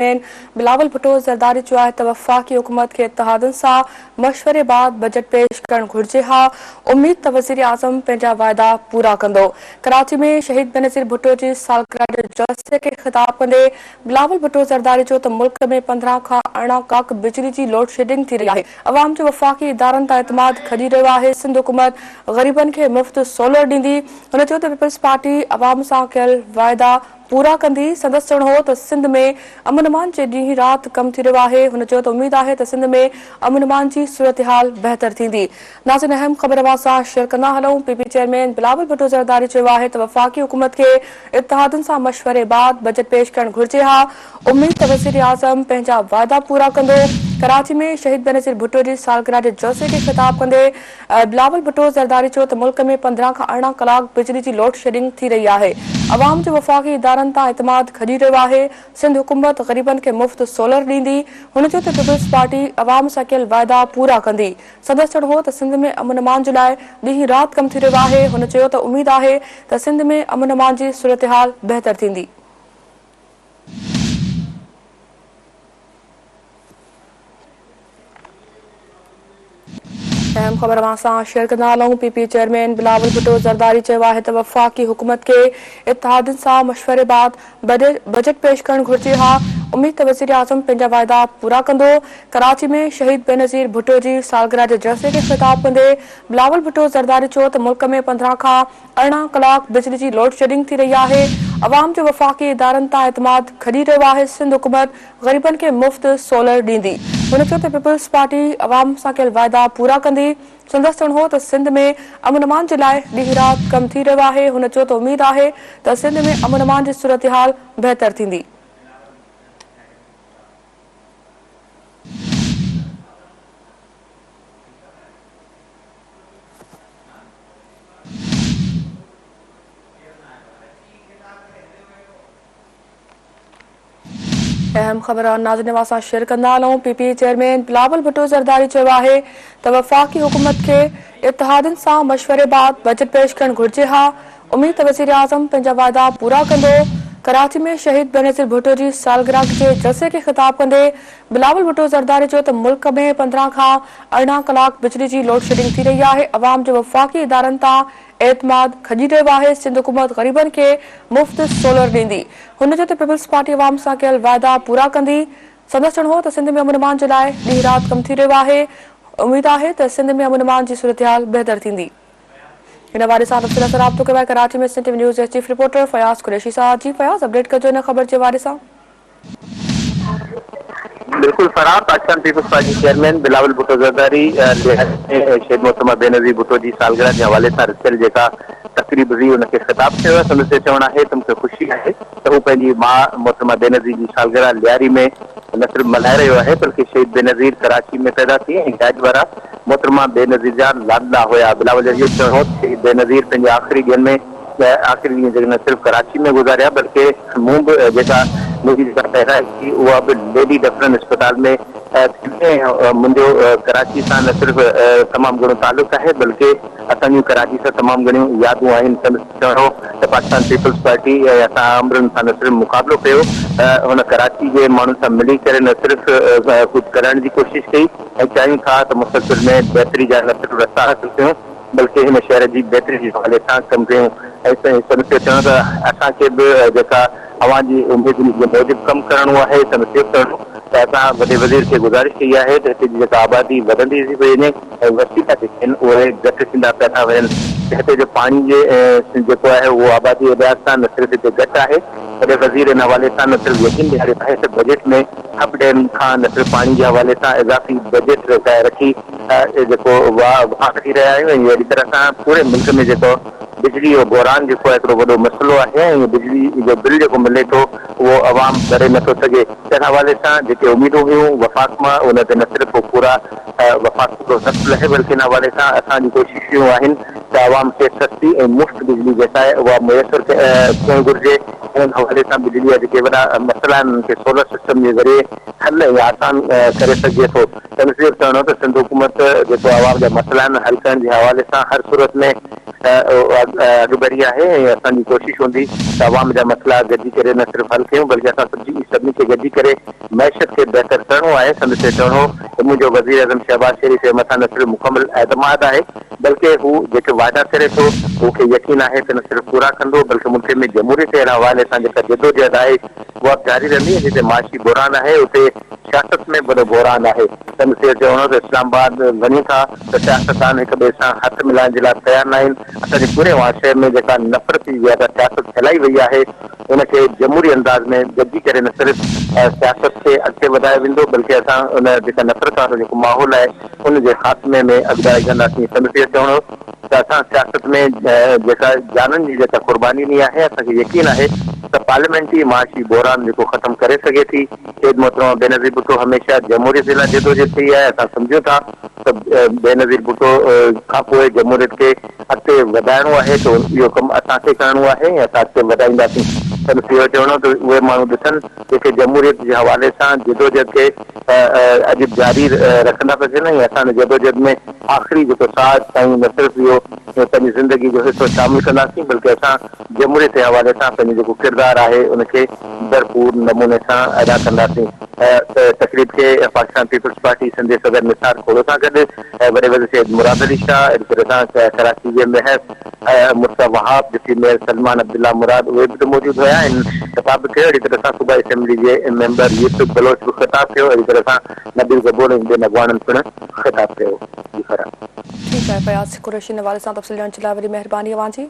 Chairman Bilawal Bhutto Zardari چيو آهي ته وفاقي حڪومت کي اتحادين سان مشوري بعد بجيٽ پيش ڪرڻ گهرجي ها، اميد ته وزيراعظم پنهنجا واعدا پورا ڪندو. ڪراچي ۾ شهيد بينظير ڀٽو جي سالگرهه جي جلسي کي خطاب ڪندي بلاول ڀٽو زرداري چيو ته ملڪ ۾ 15 کان 18 ڪلاڪ بجلي جي لوڊشيڊنگ ٿي رهي آهي، عوام جو وفاقي ادارن تان اعتماد کڄي رهيو آهي، سنڌ حڪومت غريبن کي مفت سولر ڏيندي. هن چيو ته پيپلز پارٽي عوام سان ڪيل واعدا پورا ڪندي، سندس چوڻ هو ته سنڌ ۾ امن امان جي ڏينهن رات ڪم ٿي رهيو آهي، هن چيو ته اميد آهي ته سنڌ ۾ امن امان جي صورتحال بهتر ٿيندي. ناظرين اهم خبر اوهان سان شيئر ڪندا هلون، P P chairman Bilawal Bhutto Zardari چيو آهي ته وفاقي حڪومت کي اتحادين سان مشوري بعد بجيٽ پيش ڪرڻ گهرجي ها، اميد ته وزيراعظم پنهنجا واعدا پورا ڪندو. ڪراچي ۾ شهيد بينظير ڀٽو جي سالگرهه جي جلسي کي خطاب ڪندي بلاول ڀٽو زرداري چيو ته ملڪ ۾ 15 کان 18 ڪلاڪ بجلي جي لوڊشيڊنگ ٿي رهي آهي، عوام جو وفاقي ادارن تان اعتماد کڄي رهيو آهي، سنڌ حڪومت غريبن کي مفت سولر ڏيندي، هن چيو ته پيپلز پارٽي عوام سان ڪيل واعدا پورا ڪندي، سندس چوڻ هو ته سنڌ ۾ امن امان جي لاء ڏينهن رات ڪم ٿي رهيو آهي، هن چيو ته اميد آهي ته سنڌ ۾ امن امان جي صورتحال بهتر ٿيندي. اهم خبر اوهان سان شيئر ڪندا هلون، P P chairman Bilawal Bhutto Zardari چيو آهي ته وفاقي حڪومت کي اتحادين سان مشوري بعد بجيٽ پيش ڪرڻ گهرجي ها، اميد ته وزيراعظم پنهنجا واعدا پورا ڪندو. ڪراچي ۾ شهيد بينظير ڀٽو جي سالگرهه جي جلسي کي خطاب ڪندي بلاول ڀٽو زرداري چيو ته ملڪ ۾ 15 کان 18 ڪلاڪ بجلي جي لوڊشيڊنگ ٿي رهي آهي، عوام جو وفاقي ادارن تان اعتماد کڄي رهيو آهي، سنڌ حڪومت غريبن کي مفت سولر ڏيندي. هن چيو ته پيپلز پارٽي عوام سان ڪيل واعدا پورا ڪندي. سندس چوڻ هو ته سنڌ ۾ امن امان جي لاء ڏينهن رات ڪم ٿي رهيو آهي. هن چيو ته اميد آهي ته سنڌ ۾ امن امان جي صورتحال بهتر ٿيندي. اهم خبر ناظرين اوهان سان شيئر ڪندا هلون، P P chairman Bilawal Bhutto Zardari چيو آهي ته وفاقي حڪومت کي اتحادين سان مشوري بعد بجيٽ پيش ڪرڻ گهرجي ها، اميد ته وزيراعظم پنهنجا واعدا پورا ڪندو. ڪراچي ۾ شهيد بينظير ڀٽو جي سالگرهه جي جلسي کي خطاب ڪندي بلاول ڀٽو زرداري چيو ته ملڪ ۾ 15 کان 18 ڪلاڪ بجلي جي لوڊشيڊنگ ٿي رهي آهي، عوام جو وفاقي ادارن تان اعتماد کڄي رهيو آهي، سنڌ حڪومت غريبن کي مفت سولر ڏيندي. هن چيو ته پيپلز پارٽي عوام سان ڪيل واعدا پورا ڪندي. سندس چوڻ هو ته سنڌ ۾ امن امان جي لاء ڏينهن رات ڪم ٿي رهيو آهي، اميد آهي ته سنڌ ۾ امن امان جي صورتحال بهتر ٿيندي. ان حوالي سان تفصيل سان رابطو ڪيو آهي ڪراچي ۾ سنڌ ٽي وي نيوز جي چيف رپورٽر فياض قريشي سان. جي فياض اپڊيٽ ڪجو ان خبر جي حوالي سان. بلڪل Farah, Pakistan Peoples Party chairman Bilawal Bhutto Zardari Lyari ۾ شهيد محترمه بينظير ڀٽو جي سالگرهه جي حوالي سان رٿيل جيڪا تقريب هئي ان کي خطاب ڪيو آهي سندس اهو چوڻ آهي ته مون کي خوشي آهي ته هو پنهنجي ماء محترمه بينظير جي سالگرهه لياري ۾ نه صرف ملهائي رهيو آهي بلڪه شهيد بينظير ڪراچي ۾ پيدا ٿي ۽ لياري وارا محترمه بينظير جا لاڏلا هيا بلاول جو اهو چوڻ هو ته شهيد بينظير پنهنجي آخري ڏينهن ۾ آخري ڏينهن جيڪي نه صرف ڪراچي ۾ گذاريا بلڪه مون به جيڪا منهنجي جيڪا پيدائش ٿي اها به ليڊي ڊفرن اسپتال ۾ ٿي ۽ منهنجو ڪراچي سان نه صرف تمام گهڻو تعلق آهي بلڪه اسان جون ڪراچي سان تمام گهڻيون يادون آهن. سندس چوڻ هو ته پاڪستان پيپلز پارٽي ۽ اسان آمرن سان نه صرف مقابلو ڪيو هن ڪراچي جي ماڻهن سان ملي ڪري نه صرف ڪجهه ڪرڻ جي ڪوشش ڪئي ۽ چاهيون ٿا ته مستقبل ۾ بهتري جا نه صرف رستا حاصل ڪيون بلڪه هن شهر جي بهتري جي حوالي سان ڪم ڪيون ۽ سندس اهو چوڻ ته اسان کي به جيڪا اوهان جي اميدن جي موجب ڪم ڪرڻو آهي سندس اهو چوڻ هو ته اسان وڏي وزير کي گذارش ڪئي آهي ته هتي جي جيڪا آبادي وڌندي ٿي پئي وڃي ۽ وسيلا جيڪي آهن اهي گهٽ ٿيندا پيا ٿا وڃن ته هتي جو پاڻي جي جيڪو آهي اهو آبادي جي لحاظ سان نه صرف هتي گهٽ آهي وڏي وزير ان حوالي سان نه صرف يقين ڏياريو آهي ته بجيٽ ۾ حب ڊيم کان نه صرف پاڻي جي حوالي سان اضافي بجيٽ رکي جيڪو واهه واهه ڪڍي رهيا آهيون ۽ اهڙي طرح سان پوري ملڪ ۾ جيڪو بجلي جو بحران جيڪو آهي هڪڙو وڏو مسئلو آهي ۽ بجلي جو بل جيڪو ملي ٿو اهو عوام ڀري نٿو سگهي تنهن حوالي سان جيڪي اميدون هيون وفاق مان ان تي نه صرف پورا وفاق پورو نه ٿو لهي بلڪه ان حوالي سان اسان جون ڪوششون آهن ته عوام کي سستي ۽ مفت بجلي جيڪا آهي اها ميسر ٿيڻ گهرجي ان حوالي سان بجلي جا جيڪي وڏا مسئلا آهن انهن کي سولر سسٽم جي ذريعي حل ۽ آسان ڪري سگهجي ٿو. سندس اهو چوڻ هو ته سنڌ حڪومت جيڪو عوام جا مسئلا آهن حل ڪرڻ جي حوالي سان هر صورت ۾ اڳڀري آهي ۽ اسان جي ڪوشش هوندي ته عوام جا مسئلا گڏجي ڪري نه صرف حل ڪيون بلڪه اسان سڀني کي گڏجي ڪري معيشت کي بهتر ڪرڻو آهي. سندس اهو چوڻ هو ته منهنجو وزيراعظم شهباز شريف جي مٿان نه صرف مڪمل اعتماد آهي بلڪه هو جيڪي وعدا ڪري ٿو مون کي يقين آهي ته نه صرف پورا ڪندو بلڪه ملڪ ۾ جمهوريت جي حوالي سان جيڪا جدوجهد آهي اها به جاري رهندي ۽ جتي معاشي بحران آهي اتي سياست ۾ به وڏو بحران آهي. سندس اهو چوڻ هو ته اسلام آباد وڃون ٿا ته سياستدان هڪ ٻئي سان هٿ ملائڻ جي لاء تيار ناهن، اسان جي پوري معاشري ۾ جيڪا نفرت جي جيڪا سياست ڦهلائي وئي آهي ان کي جمهوري انداز ۾ گڏجي ڪري نه صرف سياست کي اڳتي وڌايو ويندو بلڪه اسان ان جيڪا نفرت وارو جيڪو ماحول آهي ان جي خاتمي ۾ اڳڀرائي ڪنداسين. سندس اهو چوڻ هو ته اسان سياست ۾ جيڪا جانن جي جيڪا قرباني ڏني آهي اسان کي يقين آهي ته پارليامينٽ ئي معاشي بحران جيڪو ختم ڪري سگهي ٿي. شهيد محترمه بينظير ڀٽو هميشه جمهوريت جي لاء جدوجهد ڪئي آهي، اسان سمجهون ٿا ته بينظير ڀٽو کانپوء جمهوريت کي اڳتي وڌائڻو آهي ته اهو ڪم اسان کي ڪرڻو آهي ۽ اسان اڳتي وڌائينداسين. سندس اهو چوڻ هو ته اهي ماڻهو ڏسن جيڪي جمهوريت جي حوالي سان جدوجهد کي اڄ به جاري رکندا پيا اچن ۽ اسان ان جدوجهد ۾ آخري جيڪو ساهه تائين نه صرف اهو پنهنجي زندگي جو حصو شامل ڪنداسين بلڪه اسان جمهوريت جي حوالي سان پنهنجو جيڪو ڪردار آهي ان کي ڀرپور نموني سان ادا ڪنداسين. تقريب کي پاڪستان پيپلز پارٽي سنڌ جي صدر نثار کوڙو سان گڏ وڏي وزير سيد مراد علي شاهه، اهڙي طرح سان ڪراچي جي mayor Murtaza Wahab, deputy mayor Salman Abdullah Murad اهي به موجود هيا ۽ خطاب به ڪيو. اهڙي طرح سان صوبائي اسيمبلي جي ميمبر يوسف بلوچ به خطاب ڪيو. اهڙي طرح سان نبيل گبول ۽ ٻين اڳواڻن پڻ خطاب ڪيو. جي فرح. ٺيڪ آهي فياض قريشي ان حوالي سان تفصيل ڏيڻ جي لاء وڏي مهرباني اوهان جي.